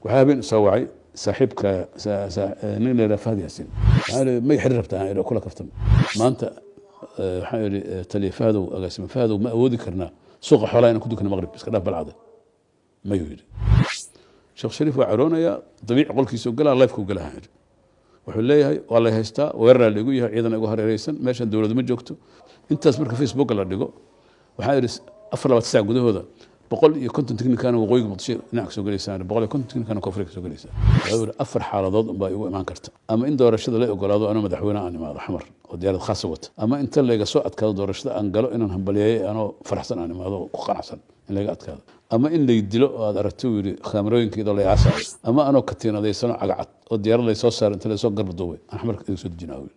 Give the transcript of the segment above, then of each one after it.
Waxaa habeen soo wacay saaxiibka nin la yidhaha Fahad Yaasiin. Waxaan idhi, may xiriir rabtaa? Aan idhi, kula kaftan maanta. Waxaan idhi, taliya Fahadow, agaasima Fahadow, ma awoodi karnaa suuqa xoolaha inaan ku dukano maqrib? Iska dhaaf Balcada. Mayuu yidhi. Sheekh Shariif waa caroonayaa, dabiici qolkiisuu galaa, lifekuu galaa. Idhi, wuxuu leeyahay waa lay haystaa, weeraraa laigu yahay, ciidan igu hareereysan, meeshan dowladu ma joogto. Intaas marka Facebooka la dhigo, waxaa idhi 24 saac gudahooda 150 tiknikana waqooyiga Muqdisho dhinac kasoo gelaysaan, 150 tiknikana koonfur kasoo gelaysaa. Wuxuu yidhi afar xaaladood unbaa igu imaan karta: ama in doorashada la ogolaado anoo madaxweyne aan imaado Xamar oo diyaarad khaasa wata, ama inta layga soo adkaado doorashada aan galo inaan hambalyeeyo anoo faraxsan aan imaado ku qanacsan in layga adkaado, ama in lay dilo oo aad aragto, uu yidhi, kaamarooyinka iyadoo lay aasaayo, ama anoo katiinadaysano cagacad oo diyaarad laysoo saaro inta laysoo garba duubay aan Xamarka iga soo dejinaa, uu yidhi.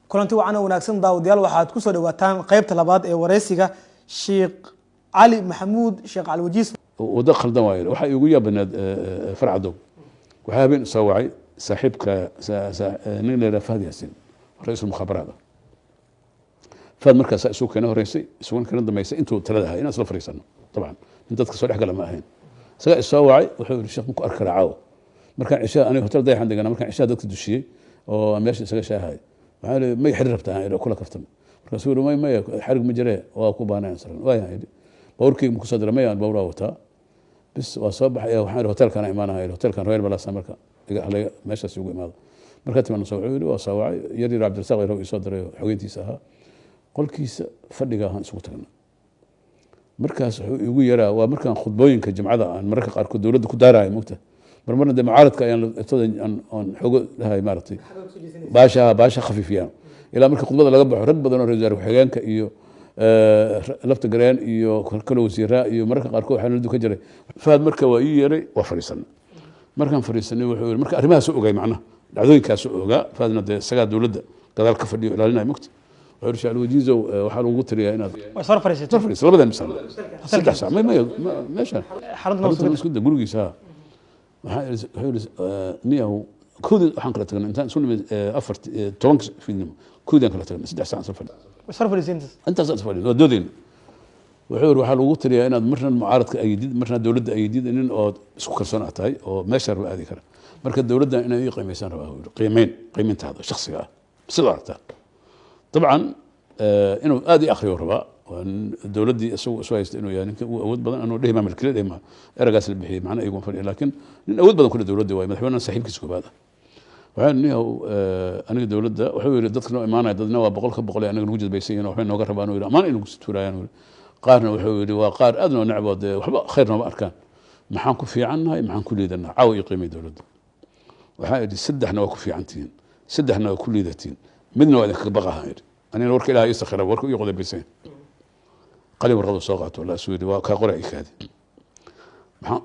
Kulanti wacan oo wanaagsan, daawadayaal. Waxaad kusoo dhawaataan qeybta labaad ee wareysiga Sheekh Cali Maxamuud Sheekh Cali Wajiis. Waddo khaldan waayo. Waxaa iigu yaabanaad farcadow, waxaa habeen soo wacay saaxiibka nin la yidhaha Fahad Yaasiin, ra-iisul mukhaabaraad ah. Fahad markaasaa isugu keena horeysay, isuguna keena dambeysay intuu talada ahay inaan isla fariisano. Dabcan nin dadka soo dhex gala ma ahayn. Isagaa isoo wacay, wuxuu yidhi, "Sheekh, maku arki karaa caawa?" Markaan cishaa, aniga hotel Dayaxan deganaa, markaan cishaa dadka dushiyey oo aan meesha isaga shaahay, waxaan idhi, may xiriir rabtaa? Aan idhi, kula kaftan. Markaasuu yidhi, may, maya, xarig ma jiree, waa ku baahnay saran waayaan. Idhi, bawrkeyga ma kusoo dira? Maya, aan bawraa wataa. Bis waa soo baxay. Waxaan idhi, hotelkaan imaanaha, idhi hotelkan Royal Palace, marka iga meeshaas igu imaado. Markaa timaano soo, wuxuu yidhi waa soo wacay yar yar Cabdirasaaq yar isoo diray oo xogeyntiisa ahaa. Qolkiisa fadhiga ahaan isugu tagnay. Markaas wuxuu igu yaraa, waa markaan khudbooyinka jimcada aan mararka qaarkood dowladda ku daarayo, mogta, marmarna dee mucaaradka ayaan tada aan xoogo dhahay, maaragtay, baasha baasha khafiifiyaan, ilaa marka khudbada laga baxo rag badan oo ra-iisul wasaare ku-xigeenka iyo lafta gareen iyo kale wasiiraa iyo mararka qaarkood waxaa nala dukan jiray Fahad. Marka waa ii yeeray, waa fadhiisanay. Markaan fadhiisanay, wuxuu yidhi, marka arrimahaas u ogay, macnaha dhacdooyinkaas u ogaa Fahadna, dee isagaa dowladda gadaal ka fadhiyo ilaalinaya, mogta. Wuxuu yidhi, "Sheekh Alwajiizow, waxaa lagugu tiriyaa inaad Way soo fariisatay. Soo fadhiisa labadan misal 3 saac. May, may, meeshaan xarunta xarunta nabad isku da gurigiisa. Ha, waxaa wuxuu yidhi, niyahow, koodii waxaan kala tagnay intaan isu nimid afar tobanka fiidnimo, koodii aan kala tagnay, 3 saac aan soo fadhi. Way soo fariisay intaas. Intaasaan is fadhin, waa doodeyna. Wuxuu yidhi, waxaa lagu tiriyaa inaad marna mucaaradka ayidid, marna dowladda ayidid, nin oo isku kalsoon aad tahay oo meesha raba aadi kara. Marka dowladda inay ii qiimeysaan rabaa, buu yidhi, qiimeyn, qiimeyntaada shakhsiga ah sida aragtaa. Dabcan inuu aad i akhriyo rabaa, waa nin dowladdii isagu isu haysta inuu yahay ninka ugu awood badan. Anuu dhihi maa milkile dhihi maa, eragaas la bixiyey macna iguma fadhiyo, laakiin nin awood badan kule dowladda waaye, madaxweynaha saaxiibkiisa koobaad ah. Waxaan niyahow, aniga dowladda, wuxuu yidhi, dadka noo imaanaya dadna waa 100% anaga nagu jadbaysan yihiin, waxbay nooga rabaan, uu yidhi, amaan inagu tuurayaan, uu yidhi. Qaarna, wuxuu yidhi, waa qaar aad noo necbo, dee waxba khayr nooma arkaan. Maxaan ku fiicannahay, maxaan ku liidannahay? Caawa ii qiimay dowladda. Waxaa idhi, saddexna waa ku fiican tihiin, saddexna waa ku liidatiin, midna waa idinkaga baqaha, idhi. Anigana warka Ilaha ii sakhira, warka ii qodobaysan. Qalin warqadu soo qaato, walaa suu yidhi, waa kaa qora ii kaadi.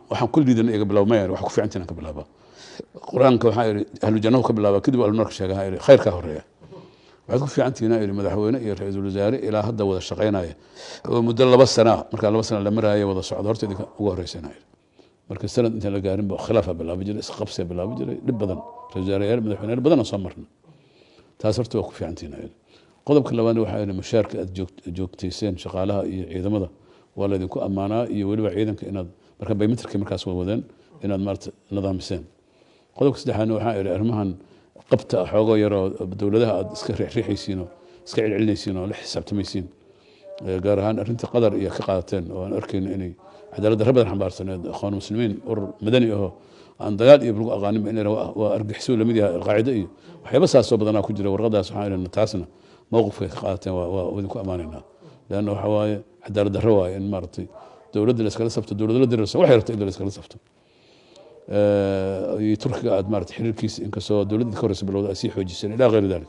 Waxaan ku liidanay iga bilaabo. Maya, wax ku fiican tihiin aan ka bilaabaa. Qur-aanka waxaa idhi ahlu jannahu ka bilaaba, kadib ahlu naarka sheegaha. Idhi, khayrkaa horeeya. Waxaad ku fiican tihiin, idhi, madaxweyne iyo ra-iisul wasaare ilaa hadda wada shaqaynaya oo muddo 2 sana, markaa 2 sana la maraayo, wada socdo horta idinka ugu horeysana, idhi. Marka sanad intaan la gaarin ba khilaafa bilaabi jiray, isqabsiya bilaabi jiray, dhib badan, ra-iisul wasaareyaal, madaxweyneyaal badan aan soo marna. Taas horta waa ku fiican tihiin, idhi. Qodobka labaadna waxaa idhi, mushaarka aad joogtayseen shaqaalaha iyo ciidamada waa laydinku ammaanaa, iyo weliba ciidanka inaad marka biometricka markaas wadeen inaad maarata nidaamiseen. Qodobka saddexaadna waxaa idhi, arrimahan qabta xoogoo yaroo dowladaha aad iska riixriixaysiin oo iska celcelinaysiin oo la xisaabtamaysiin, gaar ahaan arrinta Qadar iyo ka qaadateen oo aan arkayno inay cadaalad darro badan xambaarsaneed, Ikhwaan Muslimiin urur madani ahoo aan dagaal iyo lagu aqaaninba inay waa argixisuu lamid yahay Alqaacide iyo waxyaaba saasoo badanaa ku jira warqadaas. Waxaan idhi, taasna mowqifkay ka qaadateen waa idinku ammaanaynaa, leanna waxa waaye cadaalad darro waaye in maaragtay dowladda la iskala sabto, dowladda la dirirsan waxay rabta in la iskala sabto. Iyo Turkiga aad maarata xiriirkiisa, inkastoo dowladda ka horeysa bilowda, aad sii xoojiseen, ilaa غير ذلك.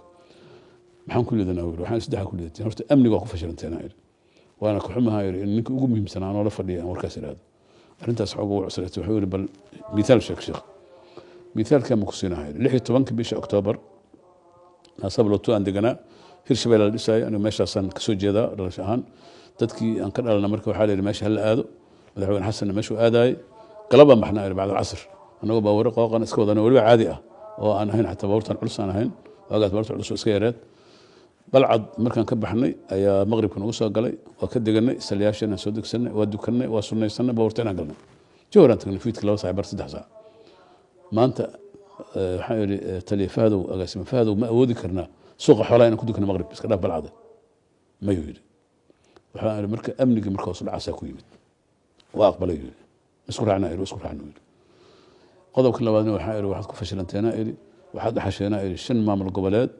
Maxaan ku liidanaa, yidhi? Waxaan saddexa ku liidateen, horta amniga waa ku fashilanteen, yidhi. Waana ka xumahaa, yidhi, in ninka ugu muhiimsanaa anoo la fadhiya aan warkaas idhaahdo. Arrintaas xooga u cuslatay. Wuxuu yidhi, bal mithaal sheeg, sheekh. Mithaalkaa ma ku siinaha, yidhi. 16-ka bisha Oktoobar Naasabloto aan deganaa, Hirshabelle la dhisaayo. Aniga meeshaasaan kasoo jeedaa dhalasho ahaan, dadkii aan ka dhalana. Marka waxaa la yidhi meesha hala aado, madaxweyne Xasanna meeshuu aadaayay. Galabaan baxnaa, yidhi, bacd alcasr, annagoo baaware qooqan iska wadana, weliba caadi ah oo aan ahayn xataa baabuurtan culus aan ahayn. Waagaas baabuurta culus oo iska yareed. Balcad markaan ka baxnay ayaa maqribka nagu soo galay. Waa ka deganay, saliyaasha inaan soo degsanay, waa dukanay, waa sunnaysanay, baabuurta inaan galnay. Jowhar aan tagnay fiidkii 2 saac bar, 3 saac. Maanta waxaan idhi taliya Fahadow, agaasima Fahadow, ma awoodi karnaa suuqa xoolaha inaan ku dukano maqrib? Iska dhaaf Balcada, mayuu yidhi. Waxaan idhi marka amnigii marka hoos u dhacaasaa ku yimid. Waa aqbalay yidhi. Isku raacnaa idhi, isku raacna yidhi. Qodobka labaadna waxaan idhi waxaad ku fashilanteenaa idhi, waxaad dhaxasheenaa idhi 5 maamul goboleed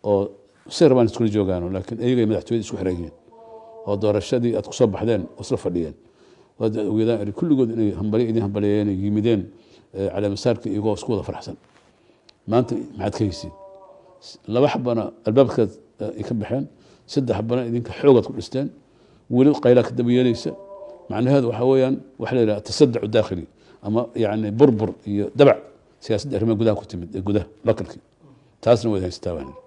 oo si rabaan iskula joogaano, laakiin iyagay madaxtooyada isku xiran yihiin oo doorashadii aad kusoo baxdeen oo isla fadhiyeen. Waad ogeedaan idhi kulligood inay hambalyo idin hambaliyeeyeen, yimideen caleemasaarka iyagoo isku wada faraxsan. Maanta maxaad ka haysiin? 2 xabana albaabkaad ay ka baxeen, 3 xabana idinka xoogaad ku dhisteen, weli qaylaa ka daba yeelaysa. Macnaheedu waxaa weeyaan waxa la yidhaha tasadduc daakhili ama yacni burbur iyo dabac siyaasadda arrimaha gudaha ku timid ee gudaha lokalkii, taasna waad haysataa baan idhi.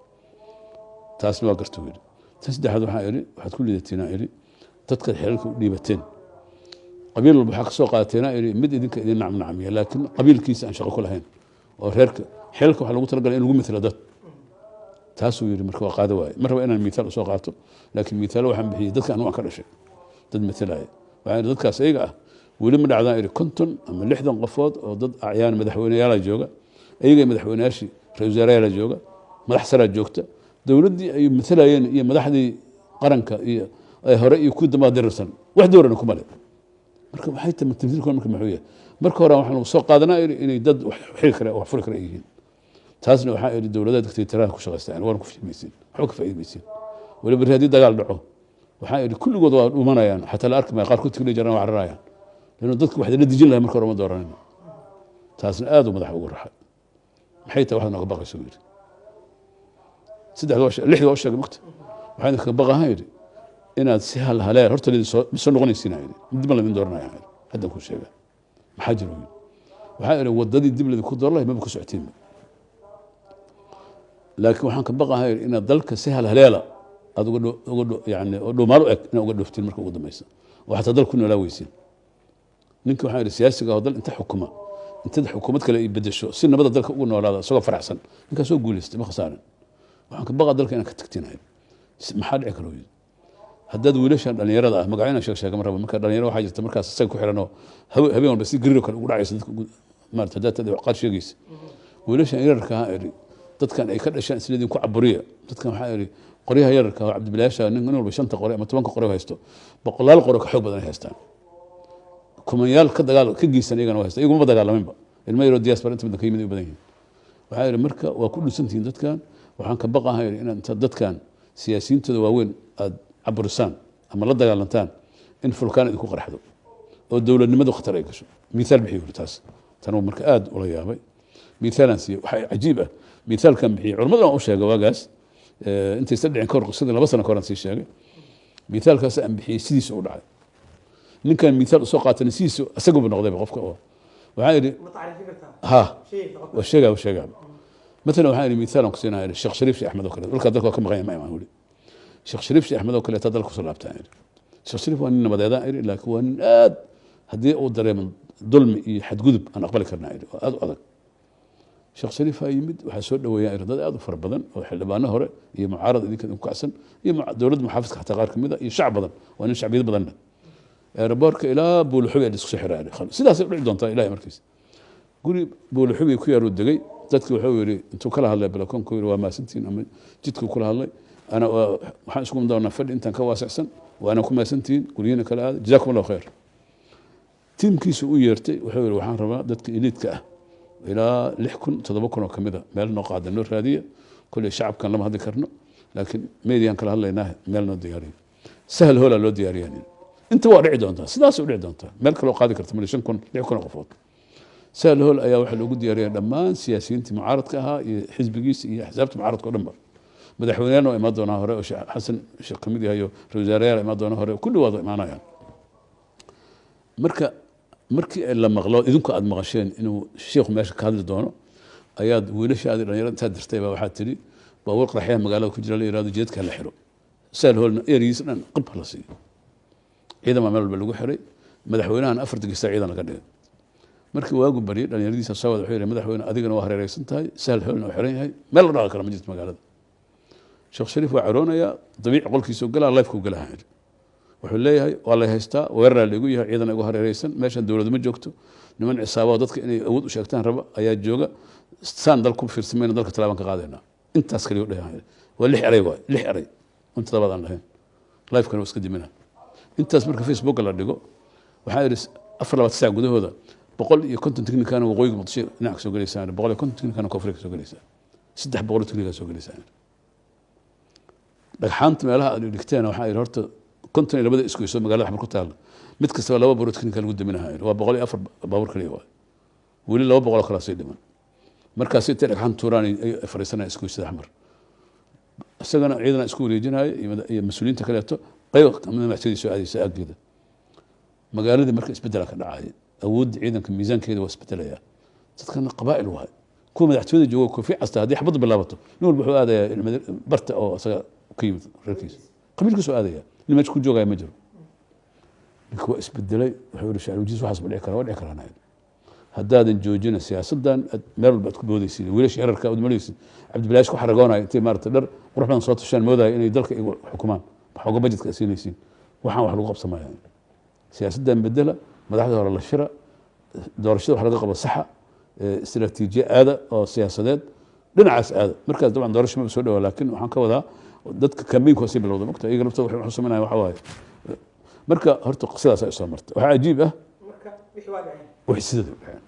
Taasna waa garta yidhi. Tan saddexaad waxaan idhi waxaad ku liidateen idhi dadkaad xelalka u dhiibateen, qabiil walba waxaa ka soo qaadateena idhi mid idinka idin nacamnacamiya, laakiin qabiilkiisa aan shaqo ku lahayn oo reerka xelalka waxaa lagu talagalay in lagu matalo dad. Taasuu yidhi marka waa qaado waaye. Ma raba inaan miithaal usoo qaato, laakiin miithaalo waxaan bixiyey dadka anigu aan ka dhashay dad matalaya. Waxaan idhi dadkaas iyaga ah weli ma dhacdaan idhi 50 ama 60 qofood oo dad acyaan madaxweyneyaala jooga, iyaga madaxweyneyaashii ra-iisul wasaarayaala jooga, madax saraa joogta, dowladdii ay matalayeen iyo madaxdii qaranka iyo ay hore iyo kuwii dambaa dirirsan, wax dowrana kuma le. Marka waxay tahay tamthiilku marka muxuu yahay? Marka hore waxaan lagu soo qaadanaa idhi inay dad wax xiri kara, wax furi kara ay yihiin. Taasna waxaa idhi dowladaha dictatorada ku shaqaystaan waana ku fahmaysiin, waxba ka faa'iidmaysiin. Weliba berri haddii dagaal dhaco waxaa idhi kulligood waa dhumanayaan, xataa la arki maayo, qaarkood tigli jaraan waa cararayaan, lanno dadku wax la dejin lahay marka hore ma dooranayno. Taasna aad u madaxa ugu raxay. Maxay tahay waxaad nooga baqayso yidhi? Saddexda waa lixda waa u sheegay mugta. Waxaan idinkaga baqahan yidhi inaad si hal haleer horta lidin soo ma soo noqonaysiin yidhi, dib ma laydin dooranaya yidhi. Haddan kuu sheega maxaa jiro yidhi. Waxaa idhi waddadii dib laydinku dooran lahay maba ku socotiinba, laakiin waxaan ka baqahay yidhi inaad dalka si hal haleela aad uga dho-, uga dho-, yani oo dhoomaal u eg inaad uga dhooftiin marka ugu dambaysa oo xataa dalku noolaa weysiin. Ninka waxaan idhi siyaasiga oo dal inta xukuma intada xukuumad kale ay bedesho si nabadda dalka ugu noolaada isagoo faraxsan, ninkaas soo guuleystay ma khasaarin. Waxaan ka baqaa dalka inaan ka tagtinayo. Maxaa dhici karo yidhi? Haddaad wiilashan dhalinyarada ah magacyo inaan sheeg sheega ma rabo, marka dhalinyaro waxaa jirta markaas isaga ku xiran oo habeen walba si gariir oo kale ugu dhacaysa dadka ugu, maarata haddaad tahay qaar sheegaysa. Wiilashan yararka ah idhi dadkan ay ka dhashaan isla idinku caburiya. Dadkan waxaa idhi qoryaha yararka ah oo cabdibilaasha nin walba 5 qore ama 10 qore haysto, boqolaal qore ka xoog badan ay haystaan, kumanyaal ka dagaal ka geysan iyagana waa haystaan, iyaguma dagaalaminba, ilmo yaroo diaspora inta badan ka yimid ay u badan yihiin. Waxaa idhi marka waa ku dhusantihiin dadkan. Waxaan ka baqahay idhi inaad inta dadkan siyaasiyiintooda waaweyn aad caburisaan ama la dagaalantaan in fulkaan idinku qarxdo oo dowladnimadu khatar ay gasho. Miithaal bixiyo yidhi taas. Tan uu marka aad ula yaabay. Miithaalaan siiyey. Waxaa cajiib ah miithaalkan bixiyey culimmadan waan u sheegay waagaas, intaysan dhicin ka hor qisadii 2 sano ka hor aan sii sheegay. Miithaalkaas aan bixiyey sidiisa u dhacay. Ninkan miithaal usoo qaatana sidiisa isaguba noqdayba qofka oo waxaan idhi Ma tacriifin kartaa? Ha. Sheeg, qofka. Waa sheegaa, waa sheegaa. Mathalan waxaan idhi miithaal aan ku siinayaa idhi Sheekh Shariif Sheekh Axmed oo kale, dhulka dalka waa ka maqan yahay ma imaan weli. Sheekh Shariif Sheekh Axmed oo kale taa dalka kusoo laabtaa idhi. Sheekh Shariif waa nin nabadeedaan idhi, laakiin waa nin aad haddii uu dareemo dulmi iyo xadgudub aan aqbali karnaa idhi, oo aad u adag. Sheekh Shariif aa yimid, waxaa soo dhoweeyaa idhi dad aad u fara badan oo xildhibaano hore iyo mucaarad idinka idinku kacsan iyo dowladda muxaafidka xataa qaar kamid ah iyo shacab badan, waa nin shacbiyad badan leh. Eeraboorka ilaa Buulaxubi ayaa la isku soo xiraa idhi. Sidaasay u dhici doontaa ilaahay markiis. Guri Buulaxubi ku yaal uu degay, dadki wuxuu yidhi intuu kala hadlay balakoonku yidhi waa maasantiin ama jidkuu kula hadlay, ana waxaan isku doonaa fadhi intaan ka waasicsan, waana ku maasantihiin, guryihiina kala aada, jazaakum allahu khayr. Tiimkiisu u yeertay wuxuu yidhi waxaan rabaa dadka eliidka ah ilaa lix kun toddoba kun oo ka mid a meel noo qaada noo raadiya, kolley shacabkan lama hadli karno laakiin meediyan kala hadlaynaa meel noo diyaariyo. Sahal hoolaa loo diyaariyaa nin. Inta waa dhici doontaa, sidaasay u dhici doontaa, meel kaloo qaadi karta male 5 kun 6 kun oo qofood. Sahal hool ayaa waxaa loogu diyaariyay dhammaan siyaasiyiintii mucaaradka ahaa iyo xisbigiisa iyo axsaabta mucaaradka oo dhanba. Madaxweyneyaalna waa imaan doonaa hore oo Sheekh Xasan Sheekh kamid yahay oo ra-iisul wasaarayaal imaan doonaa hore, kulli waa imaanayaan. Marka markii la maqlo idinku aad maqasheen inuu sheekhu meesha ka hadli doono, ayaad wiilashaadii dhalinyarada intaad dirtay baa waxaad tidhi baabuur qaraxyaha magaalada ku jira la yihahdo jidadka la xiro, sahal hoolna erigiisa dhan qib ha la siiyo. Ciidan baa meel walba lagu xiray, madaxweynahan 4 gesta ciidan laga dhigay. Markii waagu baryay dhalinyaradiisa soo wada wuxuu yidhi madaxweyne adigana waa hareeraysan tahay, sahal hoolna waa xiran yahay, meel la dhaqi kara ma jirto magaalada. Sheekh Shariif waa caroonayaa, dabiici qolkiisuu galaa, lifekuu galaa yidhi. Wuxuu leeyahay waa lay haystaa, weeraraa laigu yahay, ciidan igu hareereysan, meeshan dowladu ma joogto, niman cisaabo dadka inay awood u sheegtaan raba ayaa jooga, saan dal ku fiirsamayna dalka talaabaan ka qaadaynaa. Intaas kaliya dhahay waa 6 eray, waay 6 eray inta labaad aan lahayn, lifekana waa iska dimina. Intaas marka Facebooka la dhigo, waxaa idhi 24 saac gudahooda 150 tiknikana waqooyiga Muqdisho dhinac ka soo gelaysaan, 150 tiknikana koonfur ka soo gelaysaan, 300 tiknika soo gelaysaan. Dhagxaanta meelaha aad dhigteen, waxaa idhi horta 52 isgoyso magaalada Xamar ku taalla, mid kastaba 2 baabuur tiknika lagu daminahayo, waa 104 baabuur kaliya, waay weli 200 oo kalaa sii dhiman. Markaas intay dhagxaan tuuraan ay fadhiisanayaan isgoysada Xamar, isagana ciidana isku wareejinaayo iyo mas-uuliyiinta kaleeto, qayb kamida madaxtooyadii soo aadaysa aggeeda magaaladii. Marka isbedela ka dhacaya, awoodda ciidanka miisaankeeda waa isbedelayaa. Dadkana qabaa'il waay, kuwa madaxtooyada jooga koofi casta, haddii xabaddu bilaabato nin walba wuxuu aadayaa barta oo isaga ka yimid reerkiisa, qabiilkiisu aadaya, nin meesha ku joogaya ma jiro. Ninka waa isbedelay, wuxuu yihi shacab waxaas ma dhici kara, waa dhici karaan haddaadan joojina siyaasaddan meel walba aad ku boodaysid, wiilasha yararka aad malaysid Cabdibilaash ku xaragoonaya, intay maarata dhar qurux badan soo tushaan moodaya inay dalka igu xukumaan, xooga budgetka aad siinaysiin, waxaan wax lagu qabsamaya. Siyaasaddan bedela, madaxda hore la shira, doorashada wax laga qabo saxa, istiraatiijiye aada oo siyaasadeed dhinacaas aada. Markaas dabcan doorasho maba soo dhawaa, laakiin waxaan ka wadaa dadka kambeynka waa sii bilowda mogta, iyaga laftooda waxay samaynaya waxa waaye. Marka horta qisadaas ay soo martay waxaa cajiib ah wixii sideeda u dhaceen.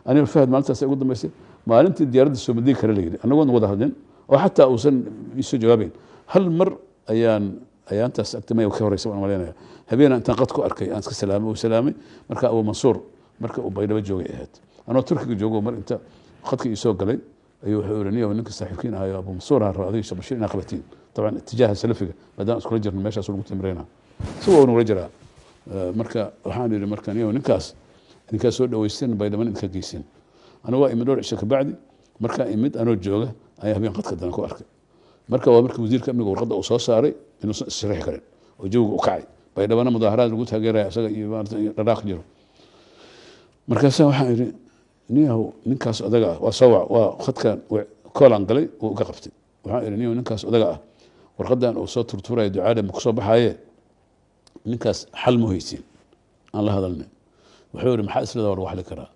Aniga Fahad maalintaas ugu dambeysay, maalintii diyaaradda soo madigi kara la yidhi, annagoon wada hadlin oo xataa uusan iisoo jawaabayn, hal mar ayaan ayaantaas agtamaya ka horeysa waan malaynaya, habeenaan intaan qad ku arkay aan iska salaamay, uu salaamay. Marka Abu Mansuur marka uu Baydhabo joogay ahayd, anoo Turkiga joogo, mar inta khadka iisoo galay ayuu wuxuu yidhi niyow ninka saaxiibkiin ahayo Abu Mansuur aan raba adiga Sheekh Bashiir inaa qabatiin, dabcan itijaaha salafiga maadaama iskula jirno meeshaas lagu timreyna, isagoo nagula jiraa. Marka waxaan yidhi marka niyow ninkaas idinkaa soo dhaweysteen, Baydhaban idinka geysin. Anigu waa imid dhowr cisho kabacdi, markaa imid anoo jooga ayaa habeen qadka dana ku arkay. Marka waa markii wasiirka amniga warqadda uu soo saaray inuusan issharaxi karin oo jawiga u kacay, Baydhabana mudaaharaad lagu taageeraya isaga iyo maarata dhadhaaq jiro. Markaasaa waxaan idhi niyahow ninkaas odaga ah waa soo wac, waa khadkan koolaan galay, wuu iga qabtay. Waxaan idhi niyahow ninkaas odaga ah warqaddan uu soo turtuuraya ducaale ma kusoo baxaaye, ninkaas xal ma haysiin aan la hadalnay. Wuxuu yihi maxaa islada waa lagu xali karaa?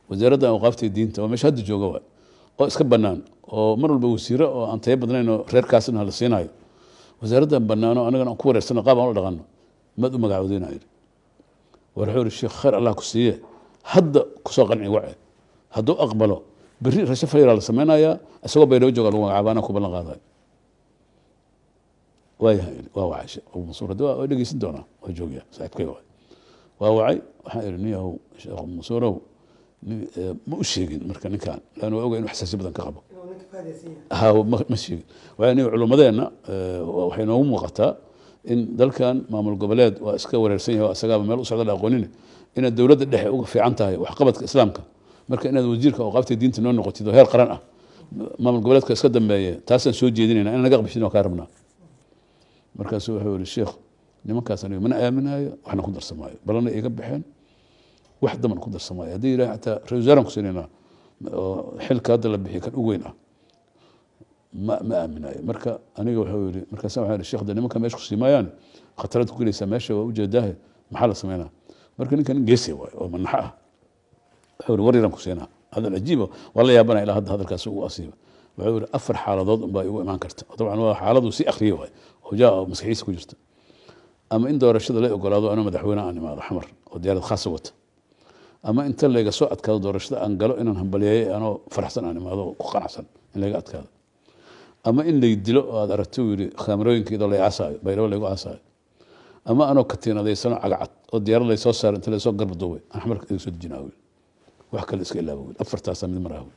Wasaaradda awqaafta diinta waa meesha hadda jooga waay, oo iska bannaan oo mar walba wasiiro oo aan tayo badnayn oo reerkaasna la siinayo, wasaaraddan bannaano anagana aan ku wareersano qaab aan ula dhaqanno, maad u magacoodeyna yidhi. War wuxuu yihi sheekh khayr Allah ku siiye, hadda kusoo qanci wace, hadduu aqbalo berri rasho fayraa la samaynayaa, isagoo Baydhabo jooga lagu magacaaba, anaa ku ballan qaadayo. Waayahay, waa wacay Sheekh Abu Mansuur, hadda waa dhegeysan doonaa, waa joogaya saaxiibkay waay. Waa wacay, waxaan idhi niyahow Sheekh Abu Mansuurow, ma u sheegin marka ninkan laanna waa ogaa inuu xasaasiyo badan ka qabo, ha ma sheegin. Waxaa niyo culummadeenna waxay noogu muuqataa in dalkan maamul goboleed waa iska wareersan yahay oo isagaaba meel u socda la aqoonin, inaad dowladda dhexe uga fiican tahay waxqabadka islaamka, marka inaad wasiirka awqaafta diinta noo noqotid oo heer qaran ah, maamul goboleedka iska dambeeye, taasaan soo jeedinayna in naga qabshid waa kaa rabnaa. Markaasuu wuxuu yihi sheekh nimankaas aniga mana aaminaayo, waxna ku darsamaayo, balana iga baxeen, wax daman ku darsamaayo, haddii yidhaha xataa ra-isul wasaaraan ku siinaynaa oo xilka hadda la bixiyo kan ugu weyn ah, ma aaminaayo. Marka aniga wuxuu yihi markaasa waxaan yihi sheekh de nimanka meesha ku siimaayaan khatarad ku gelaysaa meesha, waa ujeedaahe maxaa la sameynaa? Marka ninka nin geesi waayo oo manaxo ah, wuxuu yihi war yaraan ku siinaa, hadal cajiiba waa la yaabanaya ilaa hadda hadalkaas ugu asiiba. Wuxuu yihi 4 xaaladood unbaa igu imaan karta, dabcan waa xaaladuu sii akhriyey waayo oo jaa oo maskaxiisa ku jirta, ama in doorashada la ogolaado anoo madaxweyne aan imaado Xamar oo diyaarad khaasa wata, ama inta layga soo adkaado doorashada aan galo inaan hambaliyeeyo anoo faraxsan aan imaado ku qanacsan in layga adkaado, ama in lay dilo oo aad aragto uu yihi kaamarooyinka iyadoo lay caasaayo Baydhabo laygu caasaayo, ama anoo katiinadaysano cagacad oo diyaarad laysoo saaro inta laysoo garba duubay aan Xamarka iga soo dejinaa wiil, wax kale iska ilaaba wiil, afartaasaa mid maraa wiil.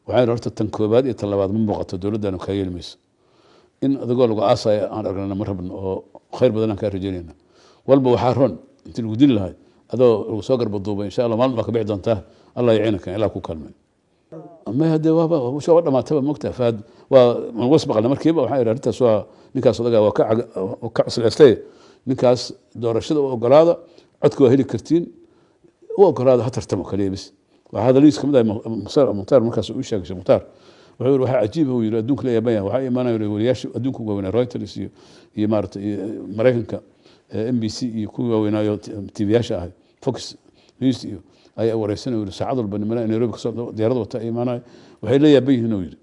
Waxaan idhi horta tan koobaad iyo tan labaad ma muuqato, dowladdanu kaa yeeli mayso in adigoo lagu aasaayo aan aragnana ma rabno, oo khayr badan aan kaa rajaynayna, walba waxaa roon intii lagu dili lahay adoo lagu soo garba duubay, insha Allah maalin baa ka bixi doontaa, Allah yaciinaka ilaa ku kaalmay. Ma hadee waaba soo dhamaataba mogtaha Fahad, waa was maqalna markiiba. Waxaan idhi arrintaas waa ninkaas odagaa waa ka cuslaystay, ninkaas doorashada u ogolaada, codka waa heli kartiin, u ogolaada ha tartamo kaliya bis. Waxaa hadaladiis kamid ah Mukhtaar markaas uu sheegay Sheekh Mukhtaar, wuxuu yidhi waxaa cajiib uu yidhi adduunka la yaaban yahay, waxaa imaanaya wariyaasha adduunka ugu waaweynaa Reuters iyo maarata iyo Maraykanka MBC iyo kuwii waaweynaayo TV-yaasha ahay, Fox News iyo ayaa wareysanay. Yiri saacad walba nimana Nairobi kasoo diyaarad wata imaanayo, waxay la yaaban yihiin, uu yiri,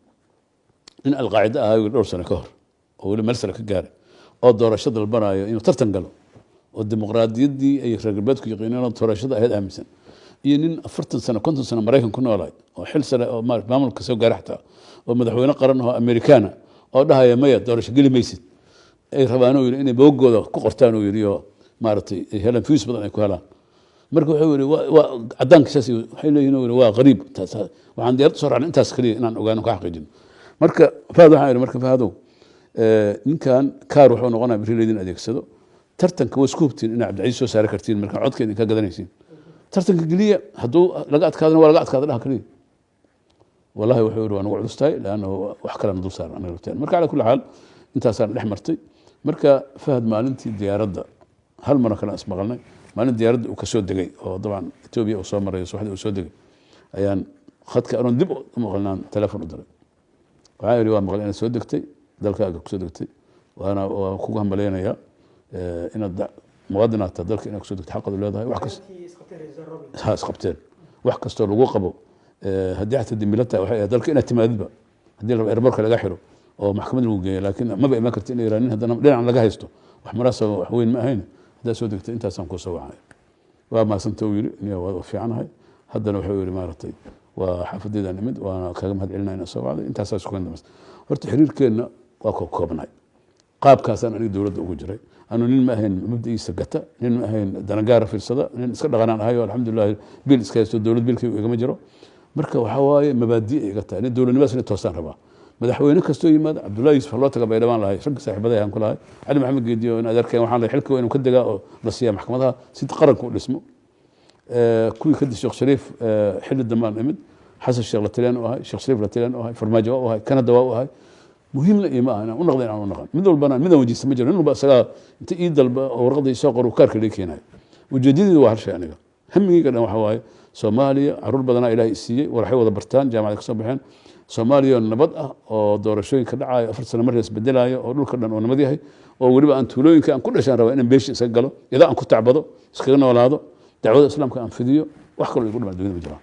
nin Alqaacida ahaa, yiri, dhowr sano ka hor oo weli meel sare ka gaaray oo doorasho dalbanayo inuu tartan galo oo dimuqraadiyaddii ay reer galbeedku yaqiineen oo doorashada ahayd aaminsan, iyo nin 40 sano, 50 sano Maraykan ku noolaay oo xil sare oo maamulka soo gaaray xataa oo madaxweyne qaran oo Amerikaana oo dhahaya maya, doorasho geli maysid, ay rabaan, uu yiri, inay boogooda ku qortaan, uu yiri, oo maaragtay ay helaan views badan ay ku helaan. Marka wuxuu yiri waa cadaanka saas waxay leeyihiin, uu yiri, waa qariib. Waxaan diyaarad soo raacnay intaas kaliya inaan ogaano, ka xaqiijino. Marka Fahad waxaan yidhi, marka Fahadow, ninkan kaar wuxuu noqonaya beri laydin adeegsado. Tartanka waa isku hubtiin inaa Cabdicasiis soo saari kartiin, marka codka idinka gadanaysiin tartanka geliya, hadduu laga adkaadana waa laga adkaada dhaha kaliya. Wallahi wuxuu yidhi waa nagu culus tahay, laannahu wax kalena dul saaran anaga lafteen. Marka cala kulli xaal intaasaan dhex martay. Marka Fahad maalintii diyaaradda hal maro kale aan ismaqalnay, maalin diyaaradda uu kasoo degay oo dabcan Etoobiya uu soo maray, subaxdii uu soo degay ayaan khadka anoon dib u maqalnaan telefoon u diray. Waxaan idhi waa maqlay inaad soo degtay, dalkaaga kusoo degtay, waana waan kugu hambaleynayaa inaad muwaadinaad tahay, dalka inaad kusoo degtay xaqaad u leedahay, wax kasta ha isqabteen, wax kastoo lagu qabo, haddii xataa dembila tahay, waxay ahayd dalka inaad timaadidba haddii la rabo airportka laga xiro oo maxkamad lagu geeyo, laakiin maba iman karti in la yiraahdo nin haddana dhinacan laga haysto wax maraasaba wax weyn ma ahayn. Haddaad soo degtay intaasaan kuu soo wacay, waa mahadsanta, uu yiri, niyo waa fiicanahay. Haddana wuxuu yiri maaragtay waa xaafadeydaan imid, waana kaga mahad celinaya inaan soo wacday. Intaasaa isku dambaysa. Horta xiriirkeenna waa koobkoobnay, qaabkaasaan aniga dowladda ugu jiray. Anu nin ma ahayn mabda'iisa gata, nin ma ahayn danagaara fiirsada, nin iska dhaqanaan ahay oo alxamdulilah biil iska haysto, dowlad biilkaygu igama jiro. Marka waxaa waaye mabaadi iga tahay nin dowladnimadaas inay toostaan rabaa. Madaxweyne kastoo yimaada, Cabdullahi Yuusuf loo taga Baydhabaan lahay, ragga saaxiibada aan ku lahay, Cali Maxamed Geediyo in adeerkeen waxaan lahay xilka waa inuu ka degaa oo la siiyaa maxkamadaha si qaranka u dhismo. Kuwii kadib Sheekh Shariif xilli dambe aan imid, Xasan Sheekh la taliyaan u ahay, Sheekh Shariif la taliyaan u ahay, Farmaajo waa u ahay, Kanada waa u ahay. Muhiimna ima aha inaan u naqda, inaan u naqan mid walbana midaan wajiista ma jiro. Nin walba isagaa inta ii dalba oo warqadda isoo qoro kaarka laga keenayo. Ujeedadeedu waa hal shay. Aniga hamigeyga dhan waxa waaye Soomaaliya caruur badanaa Ilaahay siiyey, waxay wada bartaan, jaamacada ka soo baxeen, Soomaaliya oo nabad ah oo doorashooyinka dhacayo 4 sano mar la isbedelaayo oo dhulka dhan oo nabad yahay, oo weliba aan tuulooyinka aan ku dhashaan rabaa inaan beeshi iskaga galo, idaa aan ku tacbado, iskaga noolaado, dacwada Islaamka aan fidiyo. Wax kaloo igu dhamaan dunida ma jiraan.